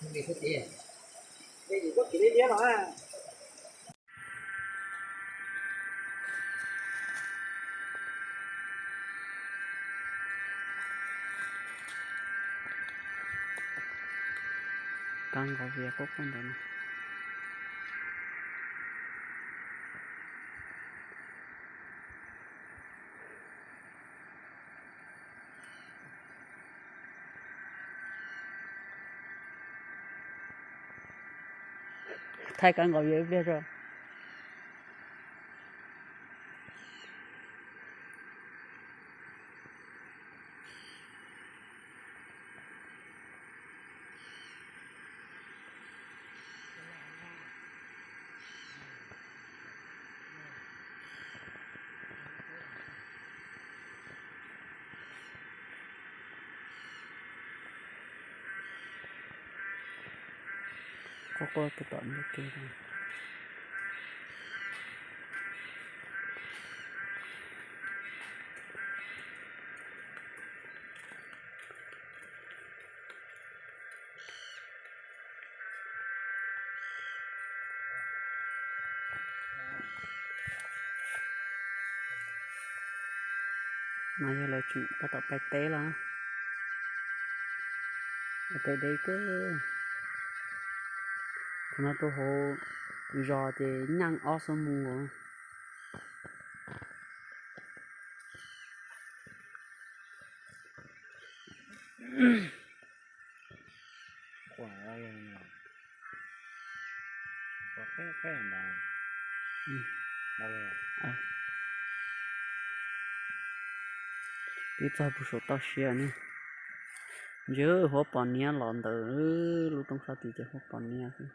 Kab nqos vias quaj quaj ntawd. Thaij kab nqos vias ib pliag tso. Quaj quaj tus tom ntej ke. No yog lawv tseem tab tom pais teb los, pais teb deb kawg. Qhov no rau hauv zos ces nyeej ob xuab moos nkaus. Twb txog puag saum toj siab ne. Ntshe huab pos niab los ntawm lub roob sab tid ces huab pos niab xwb.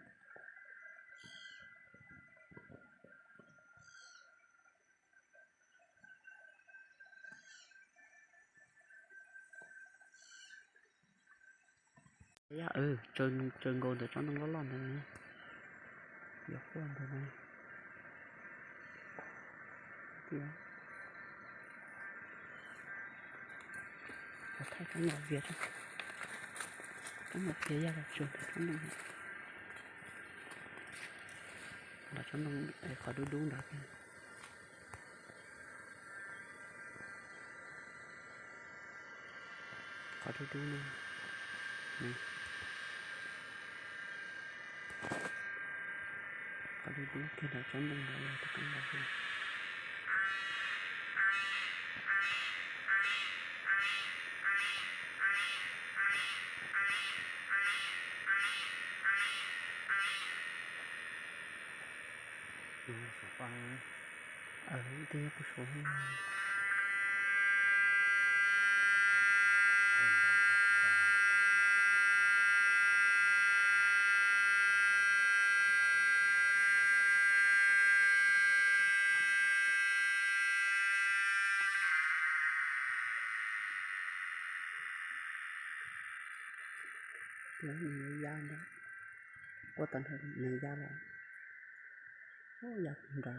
Yog, tsaws nkaus ntawm tsob ntoo loj loj ntawd, yuav quaj ntawd na. Thaij tsob ntoo vias, tsob ntoo vias yog los tsuas ntawm tsob ntoo, ntawm tsob ntoo qhov dub dub ntawd. Qhov dub dub no, qhov dub dub kiag ntawm tsob ntoo ntawd yog tus kab nqos vias. Tej nyob puag saud. Lawv nws ya ntag, quaj tag nrho nws ya lawm. Ub, ya nrad.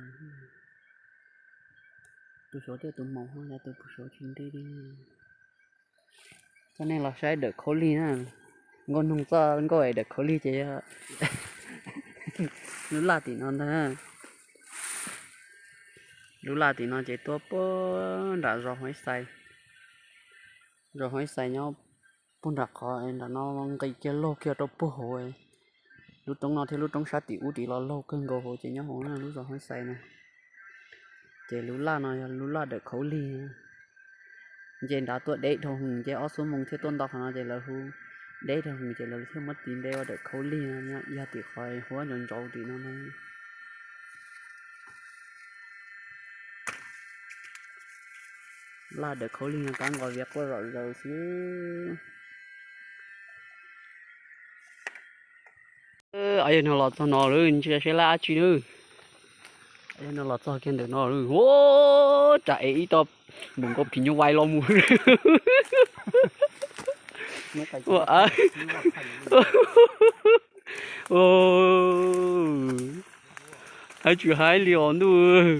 Tus saud thiab tus maum ho ya tus puag saud tsis nti li. Coj nej los saib dawm khaub lig na. Nkauj Noog txoj nkauj es dawm khaub lig ces yog lub laj tim no ntag. Lub laj tim no ces tuaj puag nram zos Huaib Xais. Zos Huaib Xais nyob puag nram qhov nram no nqis kiag laug kiag rau puag hauv. Lub roob no thiab lub roob sab tim ub tim los laug kawg nkaus hauv ces nyob hauv na lub zos Huaib Xais na. Ces lub laj no yog lub laj dawm khaub lig. Nce nrad tuaj deb dhau hwv, nce ob xuab moos thiaj tuaj nto qhov no ces lawv hu deb dhau hwv ces lawv thiaj muab tis npe ua dawm khaub lig no, yog tim qhov huab ntsaus ntsaus tim no na. Laj dawm khaub lig no kab nqos vias quaj zom zaws xwb. Yog no los txog no lawm, ntsia saib laj dab tsi na. Yog no los txog kiag ntawm no lawm, ua cas es ib tog npum nkaus phim nyuj vais los mus. Ua, ua, hais tsis hais li os ntuj.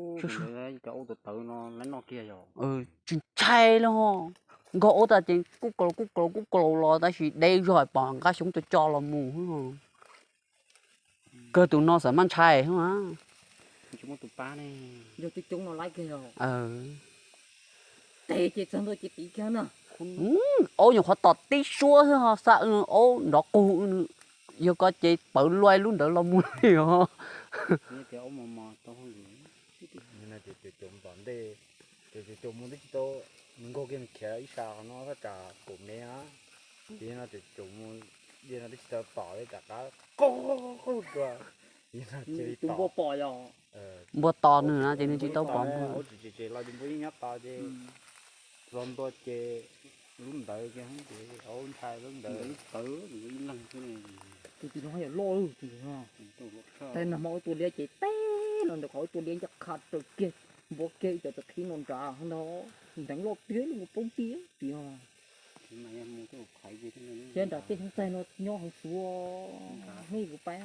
Cov aub tawv tawv no lawv noj kiag yog. Tsis ntshai li ho, nkaug aub tas ces kuj kaus kuj kaus kuj kaus los tab sis deb zog pom nqaj xyoob co co los mus. Kawg tus no xav maj ntshai. Yog coob coob no laiv kiag yog. Tes ces txog ntua ces tiv kiag na. Aub nyuam qhuav tom tib suab xwb ho xa aub nrov qug, yog koj ces pawv luaj lub ntawd los mus li os. Ces caum mus twb tsis tau, nws nkaug kiag nws khiav ib sab qhov no thaj tsam kaum mev na. Ces no ces caum mus, dej no twb tsis tau tom li rov qab qub qub qub dua. Tus npua pom yog, npua tos nws no ces nws tsis tau pom npua. Aub tsis tsis tsis los ces npua yeej nyob tos ces los ntua ces lub ntawd kiag ces aub ntshai lub ntawd. Tus twg no yog loj tus no. Tab nag hmo ua tua liab ces teb los ntawm qhov ua tua liab ncaj qha raws kiag, npuab kiag ib cov txawm qhib no nrad no, nteev loj tiag li ua poob tiag tiag. Thiab nram tej xyoob txaij no nyob heev suav, hnub kuv pab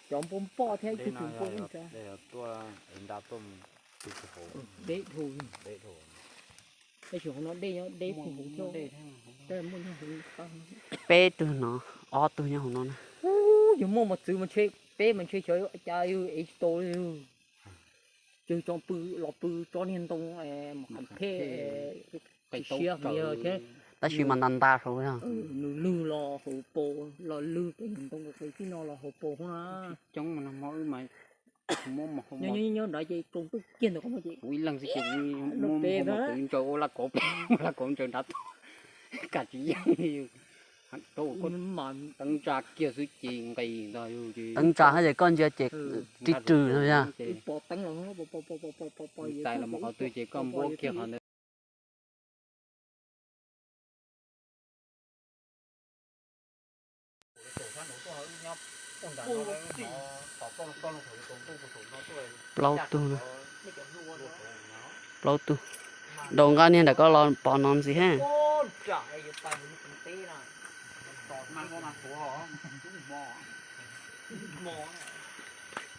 cov npua npoj thiab ib tug tus npua ib nrad. Deb dhau, tab sis hauv no dej nyob deb, peb tug no, ob tug nyob hauv no na. Yog muaj mos txwv mas ntshe peb mas ntshe xyov cas yus ev tsis tau li. Ces tso pw, los pw tso niag ntoo, mos qham phem, qis siab thiab. Tab sis mas ntas ntas saud, nws lwg los hauv paus, los lwg pem ntoo qis tib no los hauv paus na. Coob mas nag hmo wb mas nyob nyob nrad ces tsaus ntuj kiag ntawd qhov muag ces kuv ib leeg xwb ces kuv muab mos txwv ntsaws ua laj kauv, laj kauv ntsaws nrad, kam tsis yeej li. Teeb tsa kiag xwb ces nqis ntag. Teeb tsa hab ces koj ntsia ces ris rws no yog. Pos teeb los, txais los mus qhov twg ces koj npuab kiag qhov ntawd. Plaub tug, plaub tug. Daus nqa niag ntawm koj los pov no ntxiv ha.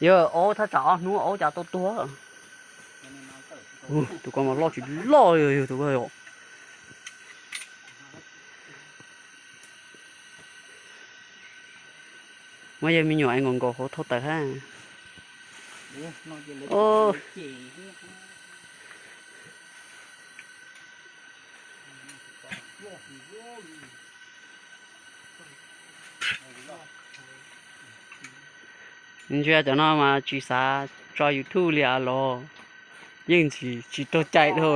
Yog aub thaj tsam ob hnub aub cas tau tuag. Tus ko mas loj tsis loj li yog tus ko yom. Muab yawg me nyuam es nkaus nkaus hauv thauj taws hab. Ntsia cov no mas tsis xav tso YouTube li as los, yeej tsis raug cai dhau.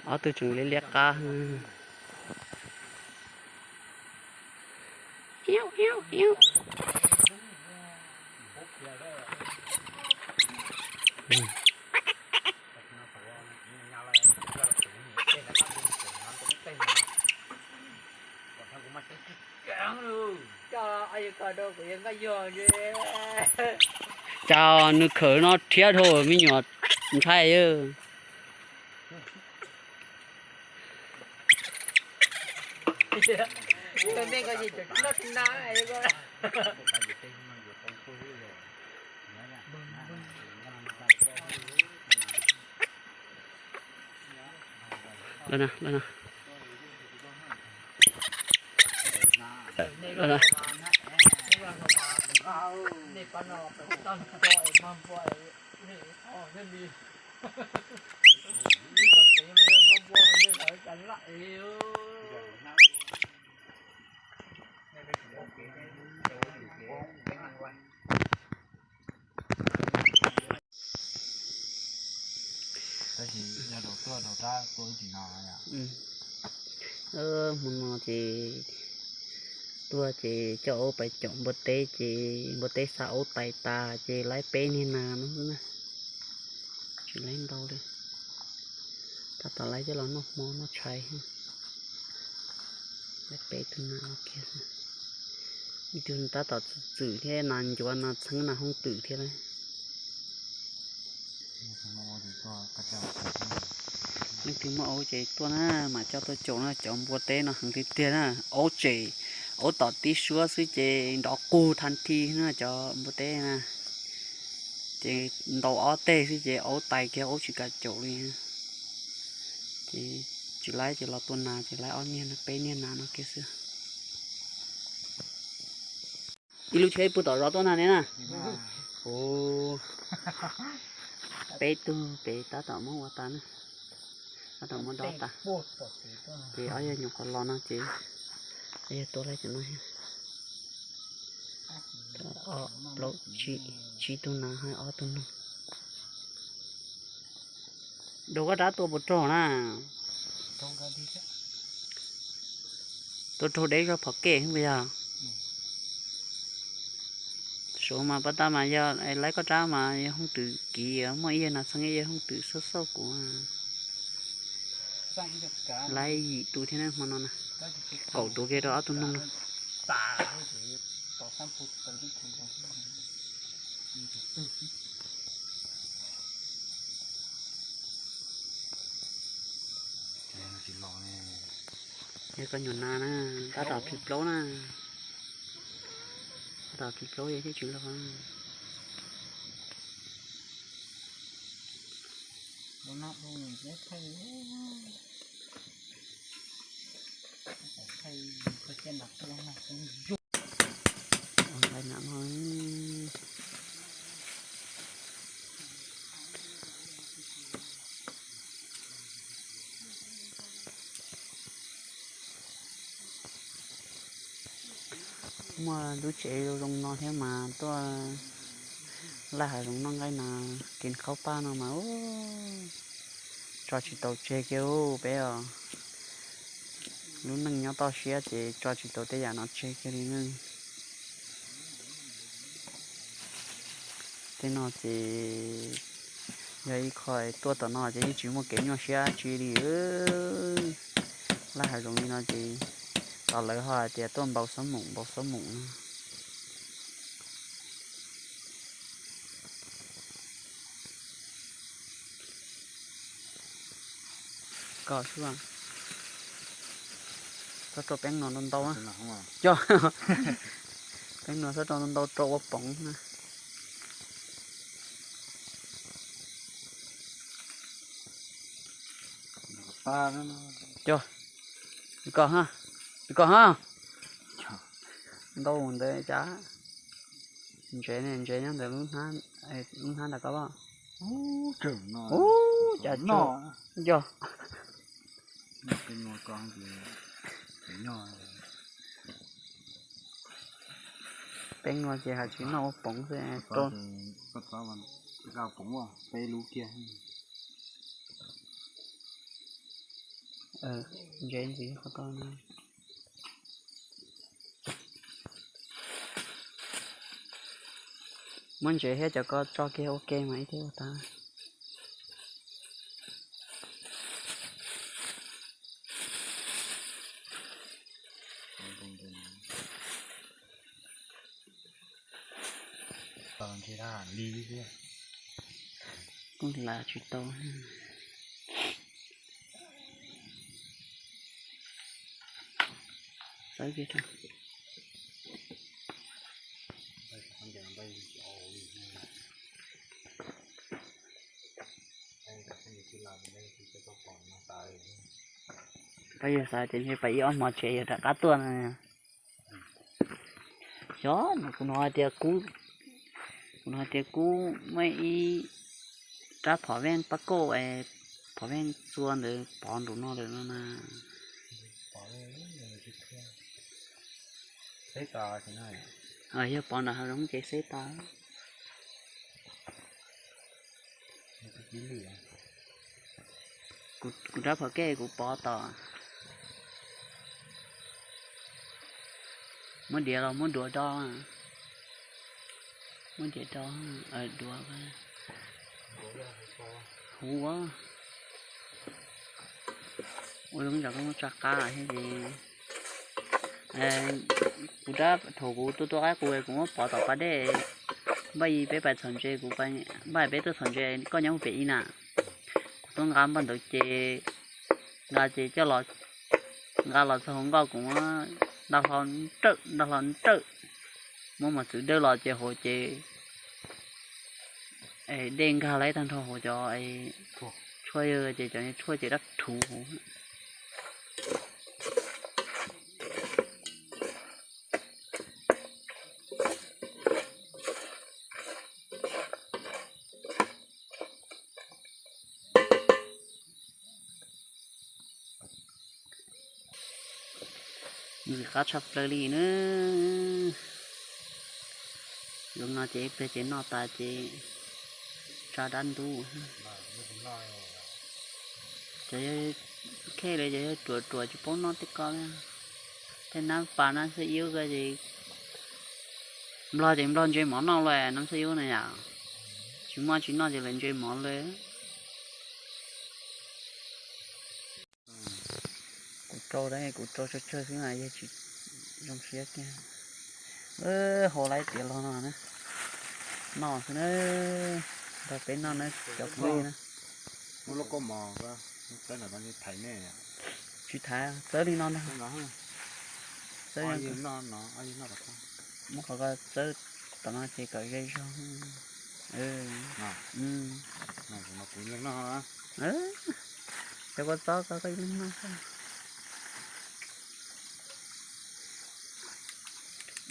Ob tug tseem liab liab qab. Cas nws khawm no rhiab dhau me nyuam ntshai. Hmo no ces tuaj ces coj aub pais caum npua teb ces npua teb xa aub tais tas ces laib peb niag nas no xwb na. Tsis laib ntau li. Tab tom laib coj los noj hmo noj tshais. Laib peb tug nas no kiag xwb. Ib tug tab tom txwm txwm thiab, nas ncuav nas txheeb nas hooj twm thiab lauj. Leej twg muaj aub ces tuaj na, mam coj tuaj caum no, cov npua teb no heev tiag tiag na. Aub tsem, aub tom tib suab xwb ces nrov qug thaj thi na cov npua teb na. Ces ntaus ob teg xwb ces aub tais kiag, aub tsis kam caum li. Ces tsis laib ces los tua nas ces laib ob niag no, peb niag nas no kiag xwb. Ib lub tsheb puag tom zov tuaj na ne na. Ua, peb tug pem tab tom muab ua tas na. Tab tom muab dob tas. Ces ob yawg nyuam qhuav los no ces ob yawg tua laib cov no thiab. Ob plaub tsib, tsib tug nas hab ob tug noog. Dua koj rab tua puas raug na? Tua raug deb zog phom kej xwb puas yog? Suav mas pab tab mas yog laib koj rab mas yog hooj twm kiv, muaj ib yawg nas txheeb ib yawg hooj twm xauj xauj kuv. Laib yim tus thiab na hmo no na. Kaum tus kiag rau ob tug noog no. Yog koj nyuam nas na, tab tom phim plaub na. Tab tom phim plaub yog thiab tsis los. Muaj lub tsev zoo zoo no thiab mas tuaj laij hav zoov noj nqaij nas, kev khaub paj no mas tso tsis tau tseg kiag peb os. Lub neej nyob toj siab ces tso tsis tau tej yam no tseg kiag li ne. Tej no ces yog ib qho tuaj tom no ces yeej tsis muaj kev nyuaj siab tsi li. Laij hav zoov li no ces tos lawv ho hais tias tuaj npau xab moom npau xab moom no. Kom xwb, txhob rau peeb no ntau ntau na. Cog, peeb no txhob rau ntau ntau rau ua poov na. Cog, kom ha, kom ha. Ntau ntawd cas ntsev ne, ntsev nyob ntawm lub hnab ntawm ko. Ub, cas cog. Peeb no ces hais tsis noj ua poov xwb. Peb lub kiag. Ntsev ntxiv qhov ko no. Muab ntsev thiab cov ko tso kiag ua ke mas ib thiaj ua tau. Kuj lav tsis tau. Xawb kiag rau. Pab yawg xav tias ntshe pab ib ob hmo tsev yawg rov qab tuaj no. Xyov no kuv hnov hais tias kuv, kuv hnov hais tias kuv muaj ib rab phom veej pab kauj es phom veej txua ntawd pov nraum no lawm no na. Yog pov nram hav zoov ces xeb tau. Kuv rab phom kej kuv pov tom. Muab diav los muab duav do. Muab diav do, duav huv. Ua zoo zam koj muab tso qab thiab ces kuv rab thaum kuv tua tua qaib qus kuv muab pov tom pas dej. Npaj yim peb pais txhom ntses, kuv npaj peb tuaj txhom ntses koj nyob hauv pem ib na. Kuv tuaj nqa npaj ntawd ces nqa ces coj los, nqa los txog hauv nkoj kuv muab nta hlo nrawm, nta hlo nrawm, muab mos txwv dawb los ces hauv ces dej nkag lawm tag nrho hauv cov tshuaj, ces cov tshuaj ces dab rhuv hauv. Nws qab tshaj plaws li na. Zoo no ces ib pliag ces noj tas ces tsa dab ntub. Cov khej li ces yog ruam ruam tsis paub noj tej ko li. Tej nab pas nab xib ib ko ces nplog ces nplog ntse mov noj lawm nab xib ib na yom. Tsis muaj tsis noj ces lawv ntse mov lawm. Kuv rau, kuv rau tsawg tsawg xwb mas yog tsis zoo siab kiag. Hau laib tiav los no na. Noj xwb na, nrog peb noj na cov phooj ywg na. Tsis thaiv, txawb li no ntag. Muab qhov ko txawb tom no ces kom ze zog. Cov kua txob ko koj ib leeg noj xwb.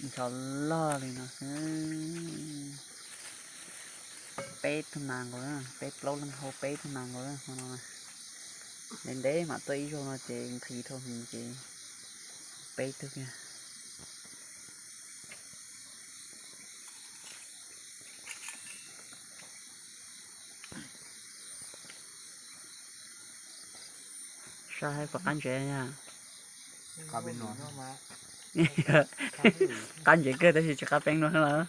Ncho loj li no xwb. Peb tug nas nkaus, peb plaub leeg hau peb tug nas nkaus hmo no. Ntev ntev mam tuaj ib zaug no ces nqhis dhau hwv ces peb tug kiag. Saib puas qab ntsev. Qab ntsev kawg tab sis tsis qab peeb nuav lawm.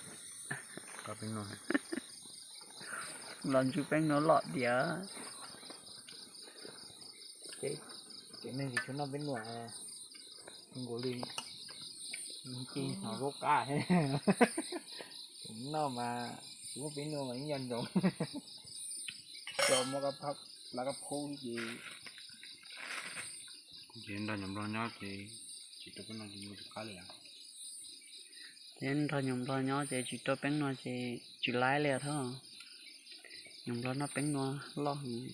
Los ntsib peeb nuav loj diam. Ces neeg tsis tshua noj peeb nuav nkaus li, ci hnov zaub qab. Noj mas tsis muaj peeb nuav mas ib yam ntsoov. Coj muab lawv kab phaub ces, ces nrog nyuam nplog nyob ces tsis tau peeb nuav ces yuav tsis qab li. Ces nrog nyuam nplog nyob ces tsis tau peeb nuav ces tsis laib li thiab. Nyuam nplog noj peeb nuav loj heev.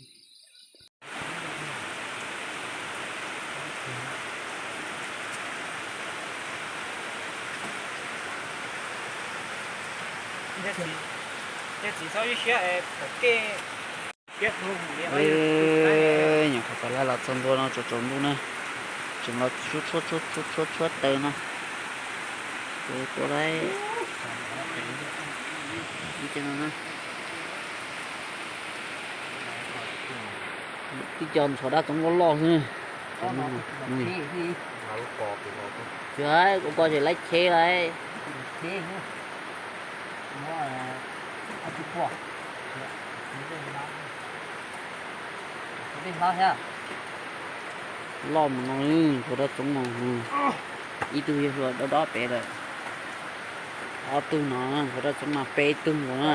Nyuam qhuav tau laib los txog ntua no tsaus tsaus ntuj na, tseem los tshuab tshuab tshuab taws no. Kuv tua laib ib ce no na. Tib co ntxhuav dab txoov loj loj xwb. Tsis, kuv ko tsis laib cheb lauj. Loj mus no, nthuav rau txoov no, ib tug yawg hluas dob dob pem lawm. Ob tug no nthuav rau txoov no peb tug nkaus na.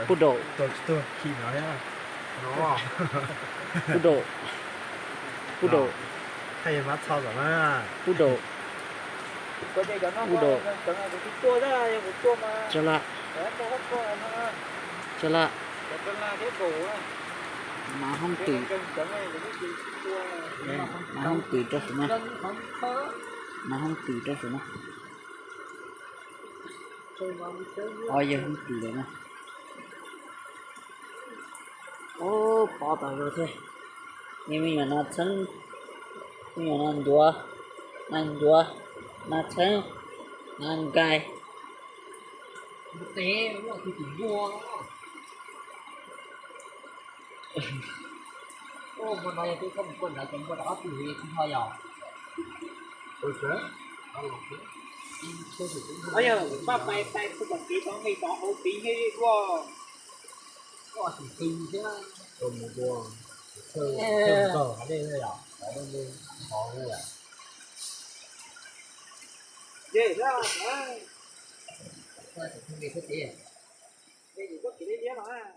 Pub daum, pub daum, pub daum, pub daum. Tsa laj, tsa laj. Mav hoob twm, mav hoob twm rau saum no, mav hoob twm rau saum no. Ob yawg hoob twm lawm na. Ub, pov tas zog thiab. Yog me nyuam nas txheeb, me nyuam nas ncuav, nas ncuav, nas txheeb, nas nkais. Yog paj pais pais kuv kom kev tov nqi tov hauv tid thiab ua. Koj tus twg thiab? Koj mus dua, koj kawg hav dej na yom, hav dej, hav dej. Koj tus twg thiab? Koj tus twg thiab no?